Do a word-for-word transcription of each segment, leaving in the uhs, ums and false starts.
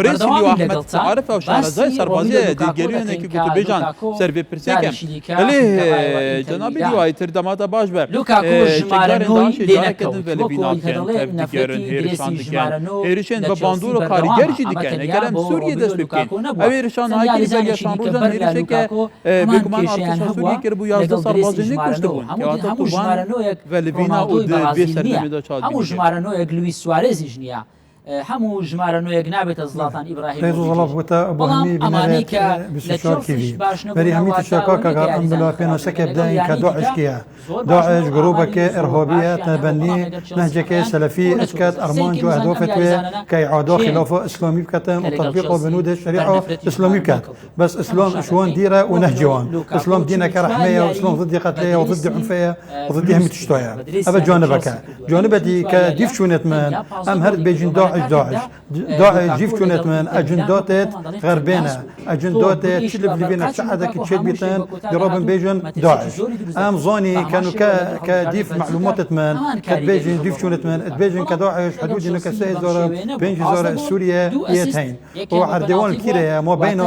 Birêz Lîwa Ehmed Arif ew şarezayê serbaziyê di gêrî hinekî gotûbêjan ser vê pirsê ke. Belê, cenabê Lîwa, îtir dema te baş be. Çekdarên DAIŞê careke din ve li vî nakin tev digerin, hêrişan dikin. Hêrişên bi bandor û karîger jî dikin. Eger em Sûriyê dest pê bikin, ev hêrişan nayê kirî ber ya şan rojan hêrişeke, e, bêguman artêşa Sûriyê kiribû yazdeh serbazên kuştibûn. Kewata tu van ve li vîna û di vê serdemê de çawa dibînî? Hemû jimare noyek Luis Suarez jî niya. E, hemû jimare noyek nabête Zlatan Îbrahîmovîç. Rêz û zilaf bo te, bo hemî bînerê bîst û çar T V. Berî hemî tişta kaka, em bila pênaseke bidayîn ke DAIŞ kî ye. DAIŞ grûbeke îrhabî ye, te bendî nehceke selefî ket, armanc û ehdafê wê ke îada xilafa îslamî biketin û tetbîqa binûdê şerîa îslamî biket. Bes îslam ji wan dîr e û nehcê wan. Îslam dîneke rehmê ye û îslam ziddî qetlê ye û ziddî unfê ye û ziddî hemî tişta ye. Ev e canibeke. Canibekî ke dîv çûnêt min, em her dibêjin DAIŞ, DAIŞ. DAIŞ dîv çûnêt min, ecindatêt xerbê ne. Ecindatêt çi livlivîne, çi erdekî çêdibîtin, dê rabin bêjin DAIŞ. Em zanî ke nûke ke dîv melûmatêt min, ke dibêjin dîv çûnêt min, dibêjin ke DAIŞ hidûdî nûke sê hezar, pênc hezar Sûriye yê teyn. û erdê wan li kî re ye? Mabeyna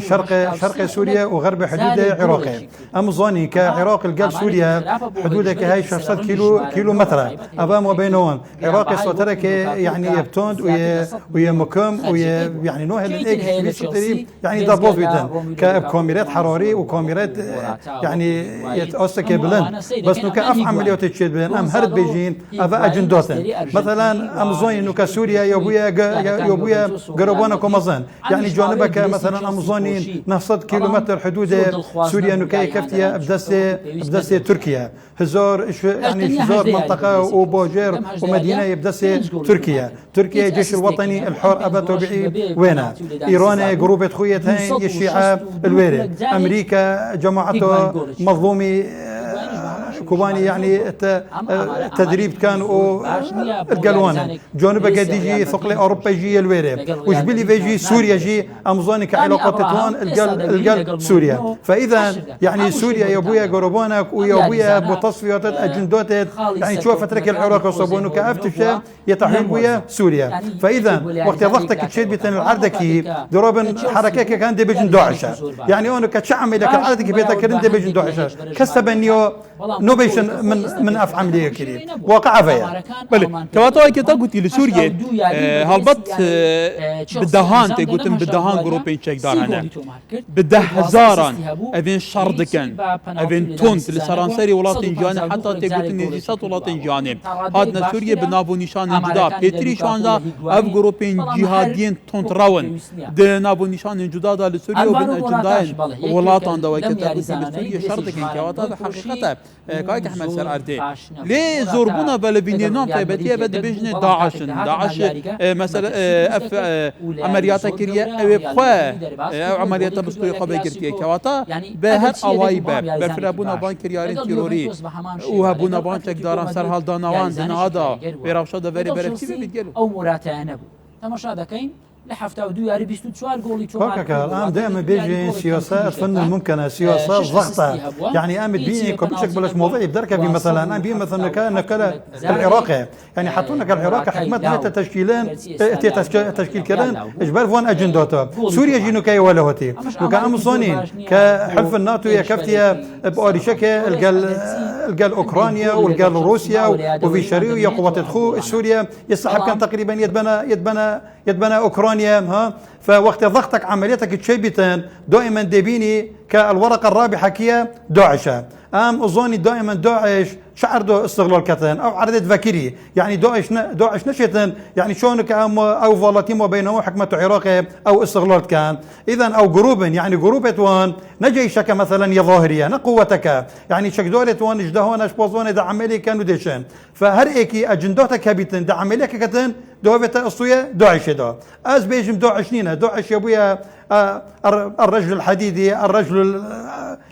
şerqê, şerqê Sûriye û xerbê hidûdê Iraqê. Em zanîn ke Iraq li gel Sûriye hidûdeke hey şeş sed kîlo-, kîlometre. Ev e mabeyna wan. Iraqê soterekê, yanî yê bi tund û yê, û yê mukim û yê, yanî no hêlin êk ji vî soterî, yanî derbas bîtin. Ke bi kamîret herarî û kamîret, e, yanî yê astekê bilind. Bes nûke ev emeliyatê çêdibin, em her dibêjin, ev e ecindat in. Meselen, em zanîn nûke Sûriye ya bûye ge-, ya, ya bûye girobaneke mezin. Yanî canibeke, meselen, em zanîn neh sed kîlometr hidûdê Sûriye nûke yê keftiye bi destê, bi destê Tirkiye. Hezar, yanî hezar menteqe û bajêr û medîneyê bi destê Tirkiye. Tirkiye Ceyşul Wetenî El Hor ebe tabiî wê ne. Îranê grûbêt xwe yê tên yê Şîe li wê rê. Emerîka cemaeta Mezlûmî, e, Kobanî, yanî te-, e, tedrîb dikin û, e, li gel wan in. Canibeke dî jî Fiqlê Ewropa jî yê li wê rê. Û ji bilî vê jî Sûriye jî em zanîn ke îlaqatê wan li gel, li gel Sûriye. Fe îden, yanî Sûriye ya bûye girobanek û ya bûye bo tesfiyatêt, ecindatêt, yanî ço fetrekê li Iraqê wisa bû nûke ev tişt e, yê tehrîl bûye Sûriye. Fe îden, wextê zextekî çêdibîtin li erdekî, dê rabin herekekek hene dê bêjin DAIŞ e. Yanî wan ke çi emeliyeke li erdekî pê te kirin dê bêjin DAIŞ e. Kes tebeniyo No bêjin min, min ev emliyê kirî. Waqia ve ye. Belê, kewata weke te gotî li Sûriyê, e, helbet, e, bi dehan tê gotin, bi dehan grûpên çekdar hene. Bi deh hezaran evên şer dikin, evên tund li seranserê welatên cîhanê, heta tê gotin nêzî sed welatên cîhanê. Hatine Sûriyê bi nav û nîşanên cuda. Pêtirî ji wan de ev grûpên cîhadiyên tundrew in. Di nav û nîşanên cuda de li Sûriyê û bin ecendayên welatan de weke te gotî li Sûriyê şer dikin, kewata bi heqîqet e. E, Kak Ehmed ser erdê. Lê zorbûna velevînê nan taybetî eve dibêjinê DAIŞ in. DAIŞ, e, mesela, e, ev, e, emeliyata kiriye, ew ê bi xwe, e, ew emeliyata bi stûyê xwe vegirtiye. Kewata bi her awayî be, berfirehbûna van kiryarên terorî û hebûna van çekdaran, serhildana wan di niha de, vê rewşa de verê berevtî bibît gelo. Temaşa dekeyn, li hefta û du yarî bîst û çar golî çû. Kaka, em dê em bêjin siyaset fin mumkin e, siyaset zext e. Yanî em dibînin ku biçek belaş mewduî bi derkevî, mesela, em bî mesela neke, neke li Iraqê. Yanî heta neke li Iraqê hikûmet nete teşkîlin, tê teşkî-, teşkîl kirin, ji ber van ecindata. Sûriye jî nûke wele hatî. Nûke em zanîn ke hilfin NATO yekeftiye bi arîşeke li gel, li gel Ukrayna û li gel Rûsya û vî şerî û ya quwetê xwe Sûriye yê seheb ken teqrîben yê dibene, yê dibene yê dibene Ukraynayê, ha? Fe wextê zextek emeliyetekî çêbîtin, daîmen dê bînî ke el-wereqa rabîha kî ye? DAIŞ e. Em zanî daîmen DAIŞ çi erdo îstiglal ketin? Ew erdê divekirî. Yanî DAIŞ ne, DAIŞ neşêtin, yanî çanik em ew valatî ma beyna wan hikûmet û Iraqê ew îstiglal dikin. Îden ew grûb in, yanî grûbêt wan ne ceyşeke meselen yê zahirî ye, ne quweteke. Yanî çekdarêt wan ji dehan e, ji pazanê de emelî ken û dêşin. Fe her êkî ecindatek hebîtin, di emeliyeke ketin, di hovê te istûye DAIŞê de. Ez bêjim DAIŞ nîne. DAIŞ ya bûye, e, er, er-rejlul hedîdî, er-rejlul, e,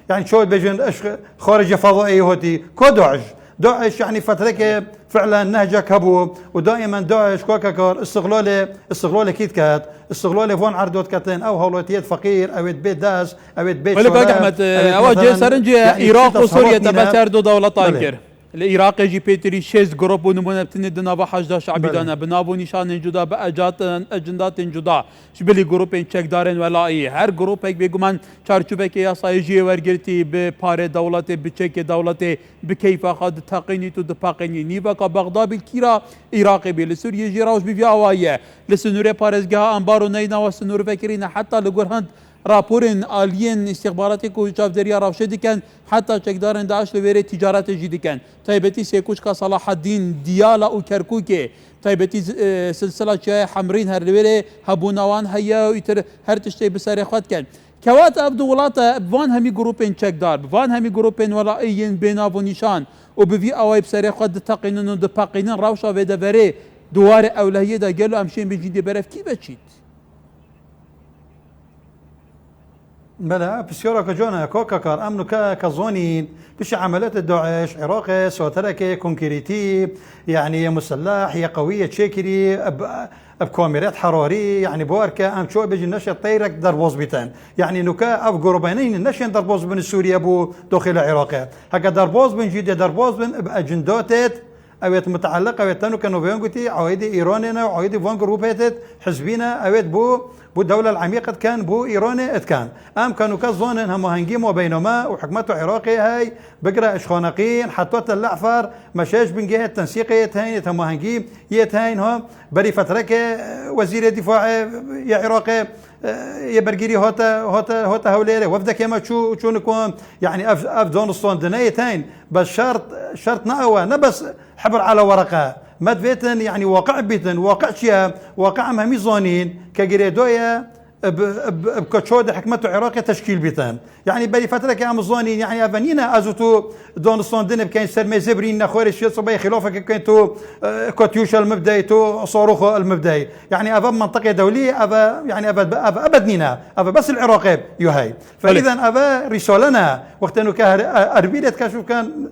yanî çawa bêjin, eşq xaricê fezayê hatî. Ko DAIŞ? DAIŞ yanî fetreke fiilen nehcek hebû û daîmen DAIŞ kokekar îstiqlalê, îstiqlalê kî diket? Îstiqlalê van erdo diketin, ew hawlatiyêt feqîr, ewêt bê dest, ewêt bê çare, Belê, Kak Ehmed, e, ewêt ewa cihê meselen, serince yanî Iraq û Sûriye te bes erdo dewletan kir. Li Iraqê jî pêtirî şêst grûp û nimûne bi tinê di nava Heşda Şe'bî de ne. Bi nav û nîşanên cuda, bi ecatin, ecindatên cuda, ji bilî grûpên çekdarên welayî. Her grûpek bêguman çarçovekê yasayê jî yê wergirtî, bi parê dewletê, bi çekê dewletê, bi keyfa xwe diteqînît û dipaqînît. Nîveka Bexda bî li kîra Iraqê bî, li Sûriyê jî rewş bi vî awayî ye. Li sinûrê parêzgeha Anbar û neyna we sinûr vekirî ne, heta li gor hind raporên aliyên îstixbaratê ku çavderiya rewşê dikin, heta çekdarên DAIŞ li wêrê tîcaretê jî dikin. Taybetî sêkoçka Selahaddîn, Diyala û Kerkûkê, taybetî, e, silsila Çiyayê Hemrîn her li wêrê hebûna wan heye û îtir her tiştê bi serê xwe dikin. Kewata ev du welate bi van hemî grûpên çekdar, bi van hemî grûpên welayî yên bênav û nîşan û bi vî awayî bi serê xwe diteqînin û dipaqînin, rewşa vê deverê di warê ewlehiyê de gelo em şên bêjîn dê berev kî veçît? Bele, pisyareke can e, kaka Kar. Em nuke ke zanîn, piştî emeliyatê DAIŞ, Iraqê satireke konkrîtî, yanî yê muselleh, yê qewî yê çêkirî, bi, bi kamerayê herarî, yanî bawer ke em çawa bêjin neşên teyrek derbas bîtin. Yanî nuke ev grûbê neynin neşên derbas bibin Sûriye bo daxilê Iraqê. Heke derbas bin jî dê derbas bin bi ecindatêt, Ew ê muteelliq, ew ê tenû ke navê wan gotî, aîdî Îranê ne, aîdî van grûpê tê hizbî ne, ew ê bo, bo dewle emîq dikin, bo Îranê dikin. Em ke nûke zanin hemahengî ma beyna me û hikûmeta Iraqê hey, bigire ji Xaneqîn, heta Tel Efer, me şeş bingehê tensîqê yê teyn, yê hemahengî yê teyn ha. Berî fetreke, e, wezîrê dîfaê yê Iraqê, e, yê bergirî hate, hate, hate Hewlêrê. Wefdekê me çû, çû nikom, yanî ev, ev danûstandine yê teyn. Bes şert, şert ne ew e, ne bes Hebr ala wereqe. Me divêtin, yanî waqi bîtin. Waqi çi ye? Waqi em hemî zanîn ke girêdayî ye, bi, bi, bi ke çawa di hikûmeta Iraqê teşkîl bîtin. Yanî berî fetreke em zanîn, yanî ev nîne ez û tu danûstandinê bikeyn, ser mêzê birîn, nexwerê şiyê sibê xilafeke bikeyn, tu, e, katyûşe li min bidey, tu saroxo li min bidey. Yanî ev mentiqê dewlî, ev, yanî ev, ev, ev ebed nîne. Ev bes li Iraqê yo hey. Belê. Fe îzen ev rîsale ne. Wextê nûke her, Erbîlê dikeşif bikin,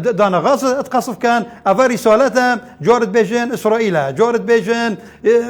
D-, dane Gaza diqesif ken, eva rîsalet e, cor dibêjin Îsraîl e, cor dibêjin, e,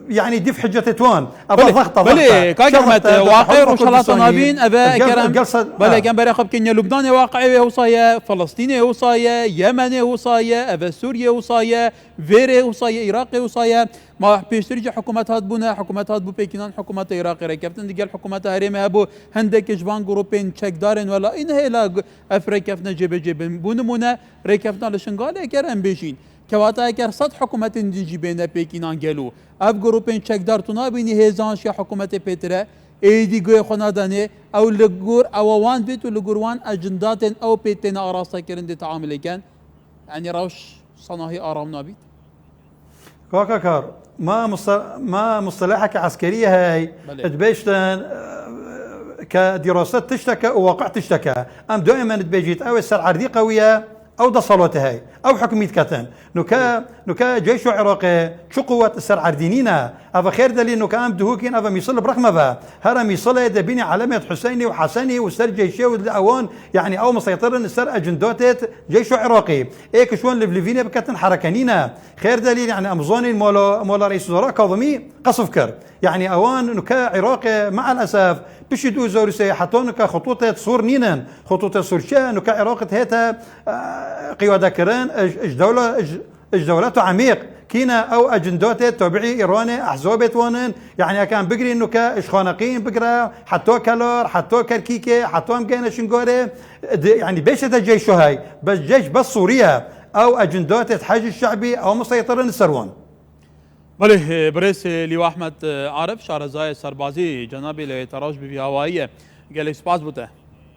yanî dîf hicetê tuan. Eva Belê, zext e, belê, zext e. Kak Ehmed, waqê Rojhilata Navîn, eve kerem, belê, kerem berê xwe bikin ya Lubnanê waqê wê wisa ye, Filistînê wisa ye, Yemenê wisa ye, eve Sûriyê wisa ye, vêrê wisa ye, Iraqê wisa ye. Ma pêştir jî hikûmet hat bûne, hikûmet hat bû pêkînan, hikûmeta Iraqê rêkeftin digel hikûmeta herêmê hebû, hindek ji van grûpên çekdarên welayî nehêla gu-, ev rêkeftina cêbecê bin. Bû nimûne rêkeftina li Şingalê eger em bêjîn. Kewata eger sed hikûmetên din jî bêne pêkînan gelo. Ev grûpên çekdar tu nabînî hêzan şiya hikûmetê pêtir e, êdî guhê xwe nadanê, ew li gor ewa wan bêt û li gor wan ecindatên ew pê têne arastekirin dê teamilê ken. Yanî rewş sanahî aram nabît. Kaka Kar, ma musta-, ma musteleheke eskerî hey, Belê. Dibêjtin, e, ke dîraset tişteke û waqi tişteke. Em daîmen dibêjît, ew ê ser erdî qewî ye, ew deselatê hey, ew hikmî diketin. Nuke, Belê. Nuke ceyşo Iraqê çi quwet ser erdî nîne. Eva xêr delî nuke em duhukîn, eva mîsil bi rexme ve. Here mîsilê de bînî elemêt Huseynî û Hesenî û ser ceyşê û li ewan, yanî ew miseytir in ser ecindatêt ceyşo Iraqî. Ê ki şûn livlivînê biketin hereke nîne. Xêr delîl, yanî em zanîn mola, mola Reîs Wezara Kazimî qesf kir. Yanî ewan nuke Iraqê, me'el esef, pişî du hezar û sê heta nuke xutûtê Sûr nînin. Xutûtê Sûr çi ye? Nuke Iraq dihête, e, qiyade kirin, ji, ji dewle, ji, ji dewleta emîq. Kî ne? Ew ecindatê tabiî Îranê, ehzabê wan in. Yanî, heke em bigirîn nuke, ji Xaneqîn bigire, heta Kelar, heta Kerkîkê, heta em gehne Şingalê, di, yanî, bêşe te ceyşo hey. Bes ceyş bes Sûriye. Ew ecindatê Heşd Şe'bî, ew miseytir in li ser wan. Belê, birêz Lîwa Ehmed Arif, şarezayê serbazî, cenabê li te rewş bi vî hawayî ye. Gelek spas bo te.